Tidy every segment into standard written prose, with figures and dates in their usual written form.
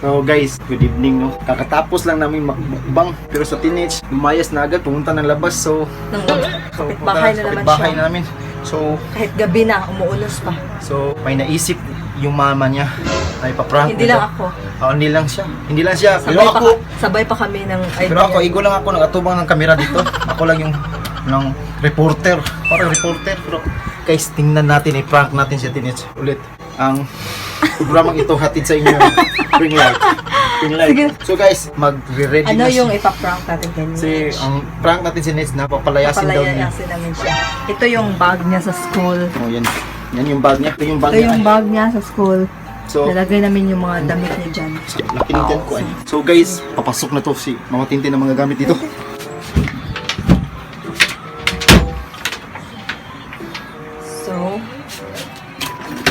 So guys, good evening, no. Kakatapos lang namin magmukbang, pero sa teenage, lumayas na agad, pumunta ng labas. So, Nang so kapitbahay na naman kapitbahay siya. na namin. So, Kahit gabi na, umuulos pa. So may naisip yung mama niya ay pa-prank Hindi nito. lang ako. Oo, hindi lang siya. Hindi lang siya. Pero Sabay ako, pa, sabay pa kami ng idea. pero ako, igo lang ako nag-atubang ng kamera dito. Ako lang yung ng reporter. Parang reporter. Pero guys, tingnan natin, i-prank natin si Teenage ulit. Ang programang ito hatid sa inyo. Ring light. Ring light. Sige. So guys, magre-ready Ano na yung si, ipaprank natin kay si Mitch? ang prank natin si Nitch na papalayasin daw niya. Papalayasin namin siya. Ito yung bag niya sa school. Oh, yan. Yan yung bag niya. Ito yung bag Ito niya. yung bag niya sa school. So, Nalagay namin yung mga damit niya dyan. laki ng tiyan ko ay. So guys, papasok na to si Mama Tintin ng mga gamit dito. So,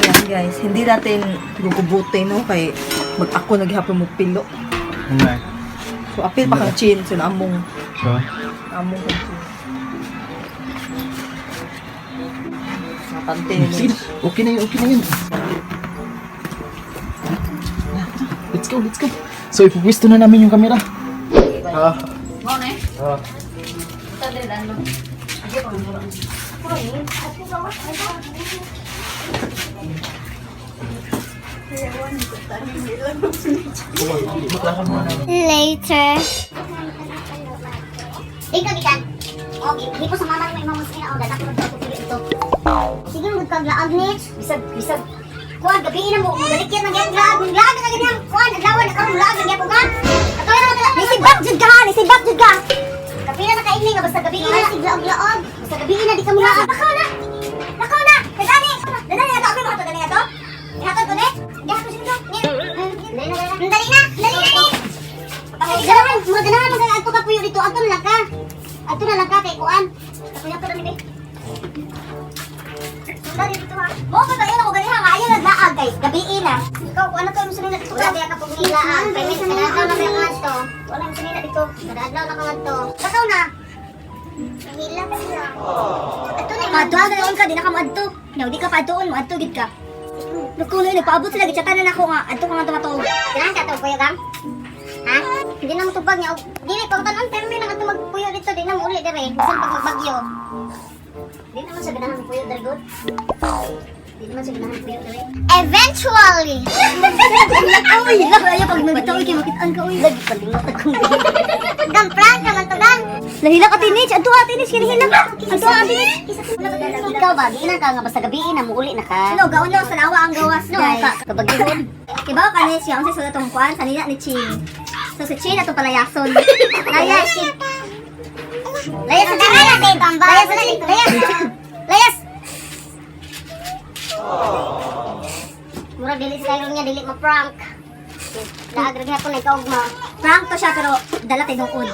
yan guys. Hindi natin gugubutin, no? Kay mag ako naghapon mo pilo. Ano na? So, apil pa kang chin. So, naamong. So, Naamong kang chin. Mga pante ni sige na. Okay na yun, okay na yun. Let's go, let's go. So, ipupwisto na namin yung camera. Ah. Ah. Later. Ikaw gikan. Okay, di ko sa mama ni imong musina og dadak ko puyo ito. Sige mo kag laag nits, bisag bisag kuan gabi na mo galikyan man gyud laag, laag na gyud kuan adlaw na karon laag na gyud ka. Ato na ka nisibak jud ka, ha, nisibak jud ka. Kapila na kaingay nga basta gabi na sig laag laag, basta gabi na di ka mo laag. Nakaw na. Nakaw na. Dadani. Dadani ato ako mo ato dani ato. Ihatod ko ni. Gihatod ko ni. Dali na, dali na ni. Ganahan, mga ganahan mo adto ka puyo dito, adto na lang ka. Adto na lang ka kay kuan. Kapuyo ka dami be. Sundari dito ha. Mo pa tayo ako ganiha nga ayaw naglaag guys, gabi na. Ikaw kuan na to imong sunod dito ka ka pug nilaag. Kay may kadadlaw na kayo ngadto. Wala imong sunod dito. Kadadlaw na ka ngadto. Lakaw na. Nahila pa siya. Adto na imong adto ka di na ka moadto. Nyaw di ka pa adtoon mo adto gid ka. Naku, na nagpaabot sila gitsatan na nako nga adto ka nga tumatog. Ganahan ka to kuya gang? Ha? Hindi na mo tubag niya. Dili, pag tanon, permi na ka magpuyo dito. Di na mo uli dire. Bisan pag magbagyo. Di naman sa ganahan puyo dire, good. Di naman sa ganahan puyo dire. Eventually! Uy, ayaw pag nagtaw, kay makitaan ka, uy. Lagi palingot akong Gang, prank naman to, gang. Nahila ka, Tinich. Ato, ah, Tinich, kinahila. Ato, ah, Tinich. Ikaw ba, giinan ka nga, basta gabiin na, muuli na ka. Ano, gaon lang, sa lawa ang gawas, guys. No, kabagyuhon. Kibaw ka ni siya, ang sa atong kuan, sanina ni Chin. So, si Chin atong palayason. Layas. Layas sa dara natin. Layas sa Layas. Layas. Murag dili sa kayo niya, dili ma-prank. Laag ra gyapon na ikaw ma. Prank to siya pero dala kay dungod.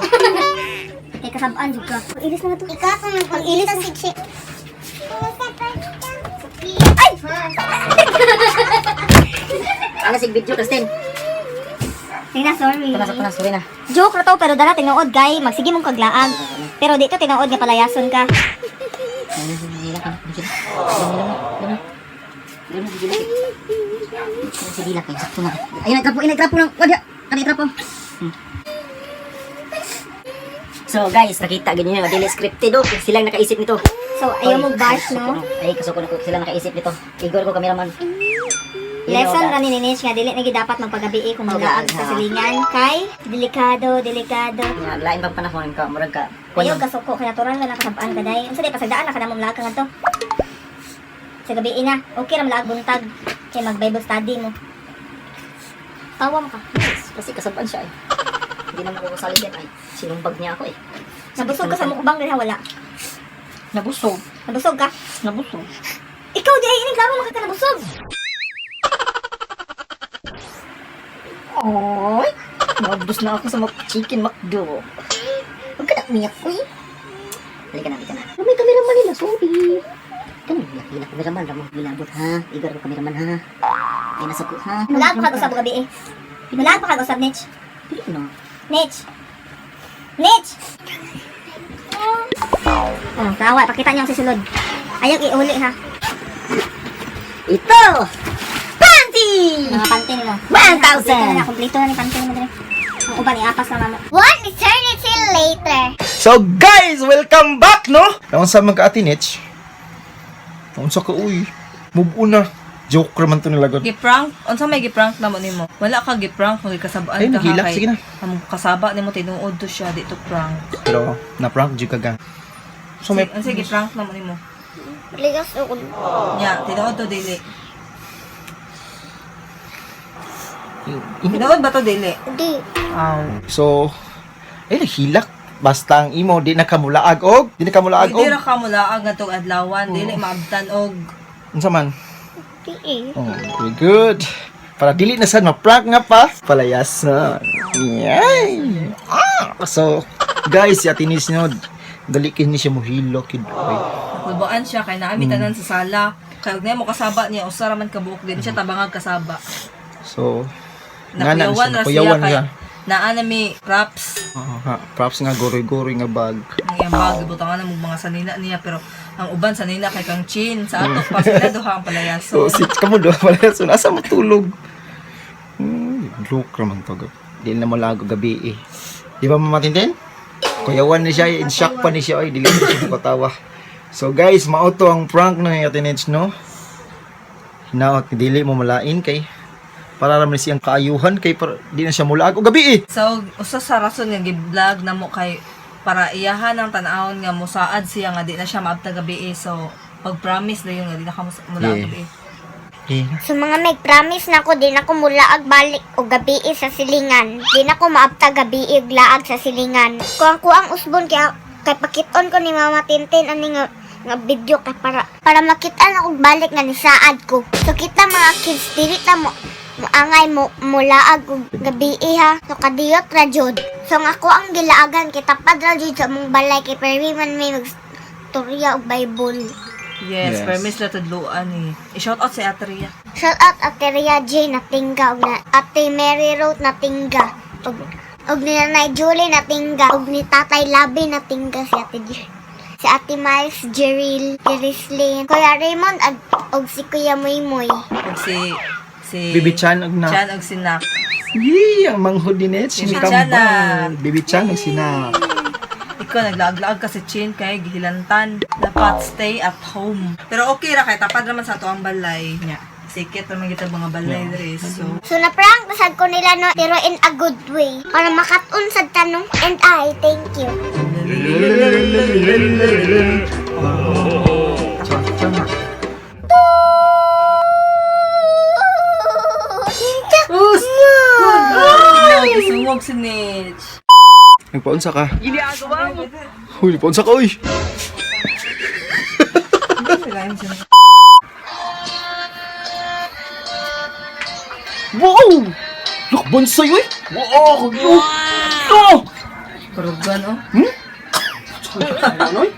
Kay kasabaan jud ka. Ang ilis na to. Ikaw pa man ang ilis si Chick. Ay! Ano sig video, Christine? Sige na, sorry. Punas, punas, sorry na. Joke ra to pero dala tinuod gay, magsige mong kaglaag. Pero dito tinuod nga palayason ka. Sige lang kayo, sakto na. Ayun, itrapo, ayun, itrapo lang. Wala, kani itrapo. So guys, nakita ganyan nga dili scripted oh. Silang nakaisip nito. So ayaw mo bash no. Ay, kasuko na ko sila nakaisip nito. Igor ko cameraman. Lesson ra ni Ninish nga dili na gyud dapat magpagabi kung maglaag sa silingan kay delikado, delikado. Nga lain pang panahon ka, murag ka. Ayaw kasuko kay natural na nakasabaan ka day. Unsa day pasagdaan na ka namong laag ka ngadto. Sa gabi na, okay ra laag buntag kay mag Bible study mo. Tawa mo ka. Yes, kasi kasabaan siya eh. Hindi naman ako kasali yan ay. Sinumbag niya ako eh. Nabusog ka sa mukbang dili wala. Nabusog. Nabusog ka? Nabusog. Ikaw di ay ining klaro makita nabusog. Oy! Naubos na ako sa chicken McDo. Huwag ka na umiyak, uy. Halika na, halika na. Oh, may cameraman nila, sorry. Huwag ka na umiyak, hila cameraman. Ramo, milabot, ha? Igor ko cameraman, ha? Ay, nasa ko, ha? Wala pa kag usab gabi eh. Wala pa kag usab Nich. Dili na. Nich. Nich. Oh, tawa pakita niyo ang sisulod. Ayaw iuli ha. Ito! Panty! Mga panty nila. 1,000. Na, kompleto na ni panty nila dire. Ang uban iapas na namo. One eternity later. So guys, welcome back, no? Naunsa man ka, Ate Nitch? Naunsa ka, uy. Move on na. Joke raman to nila, God. Giprank, unsa may giprank namo nimo? Wala ka giprank, kung gikasabaan Ay, ka ha naghilak. kay Sige na. Ang kasaba nimo tinuod to siya dito prank. Pero, na-prank, jud ka gang. So, may... Unsa giprank namo nimo? Ligas ako. Nya, tinuod to dili. Tinuod ba to dili? Di. Aw. So, ay, nahilak. Basta ang imo, di na kamulaag og. Di na kamulaag Hindi og. ra ka mulaag ngadtong adlawan, dili maabtan og Unsa man? Di eh. Oh, very good. Para dili na sad ma-prank nga pa. Palayas na. Yay! Ah! So, guys, si Ate Nitch, no, dali kini siya mohilok. Kid. Ay. Kulbaan siya kay naami tanan sa sala. Kay og mo kasaba niya usa ra man kabuok din siya tabangag kasaba. So, nga na Nakuyawan siya, ra siya nakuyawan kay siya. naa na mi props. Oo, ha. Props nga, goroy-goroy nga bag. Ang iyang bag butangan na mong mga sanina niya pero ang uban sanina kay kang Chin sa atok pa sila duha ang palayaso. So, si kamo do, pala so, nasa matulog. Look raman to. Gab. Di na malago gabi eh. Di ba mamatintin? Kuyawan ni siya, in shock pa ni siya. Ay, dili na siya makatawa. So guys, mao to ang prank na Ate Nitch, no? Hinaot, dili mo malain kay para raman siyang kaayuhan kay para, di na siya mulaag o gabi eh. So usa sa rason nga gi-vlog namo kay para iyahan ang tan-awon nga musaad siya nga di na siya maabta gabi eh. So pag-promise na yun nga di na ka mulaag gabi eh. Eh, So mga meg promise na ko di na ko mulaag balik og gabi sa silingan. Di na ko maabta gabi og laag sa silingan. Kuang kuang usbon kay kay pakit-on ko ni Mama Tintin ani nga nga video kay para para makit-an ako balik nga nisaad ko. So kita mga kids dili ta mo moangay mo mulaag og gabi ha. So kadiyot ra jud. So nga ako ang gilaagan kay tapad ra jud sa among balay kay permi man may magstorya og Bible. Yes, Yes. promise na tudluan eh. I-shout out si Ate Ria. Shout out Ate Ria J Natingga ug na Ate Mary Ruth Natingga ug ug ni Nanay Julie Natingga ug ni Tatay Labi Natingga si Ate J. Si Ate Miles Jeril, Jerislyn, Kuya Raymond ag, ug si Kuya Muymoy. Ug si si Bibi Chan og na. Chan ug si Nak. Yee, ang manghod ni Nitch. Bibi Ni Chan Kambal. na. Bibi Chan ang sina. Ikaw naglaag-laag ka si Chin kay gihilantan. Dapat stay at home. Pero okay ra kay tapad naman sa ato ang balay niya. Sikit naman kita mga balay diri. So So na-prank sad ko nila no, pero in a good way. Para makat-on sad tanong and I thank you. Sungog si Nitch. Nagpaunsa ka? Ginagawa mo. Uy, nagpaunsa ka, uy. Wow! Look, bonsai, uy! Wow! Wow! Parugan oh. Ano, uy?